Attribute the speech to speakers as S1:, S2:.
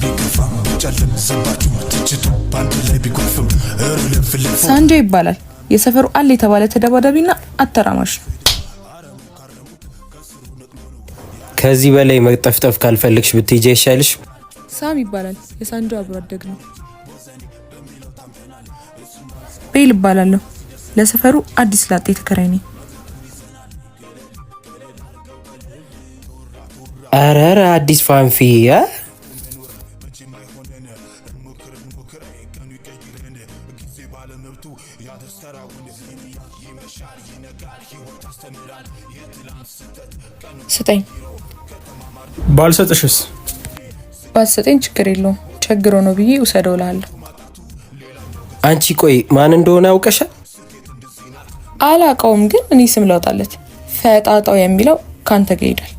S1: ቢከፋም ቢጨልም ዘባችሁ ትችቱ በአንድ ላይ ቢጎርፍም እርልፍልፎ
S2: ሳንጆ ይባላል። የሰፈሩ አለ የተባለ ተደባዳቢና አተራማሽ ነው።
S3: ከዚህ በላይ መጠፍጠፍ ካልፈለግሽ ብትሄጂ አይሻልሽ?
S2: ሳም ይባላል። የሳንጆ አብሮ አደግ ነው። ቤል እባላለሁ። ለሰፈሩ አዲስ ላጤ ተከራይ ነኝ።
S3: ኧረ ኧረ አዲስ ፋንፊ እ?
S2: ስጠኝ።
S4: ባልሰጥሽስ?
S2: ባትሰጠኝ ችግር የለውም። ቸግሮ ነው ብዬ ውሰደው እልሃለሁ።
S3: አንቺ ቆይ ማን እንደሆነ አውቀሻል?
S2: አላውቀውም፣ ግን እኔ ስም ላውጣለት። ፈጣጣው የሚለው ካንተ ጋር ይሄዳል።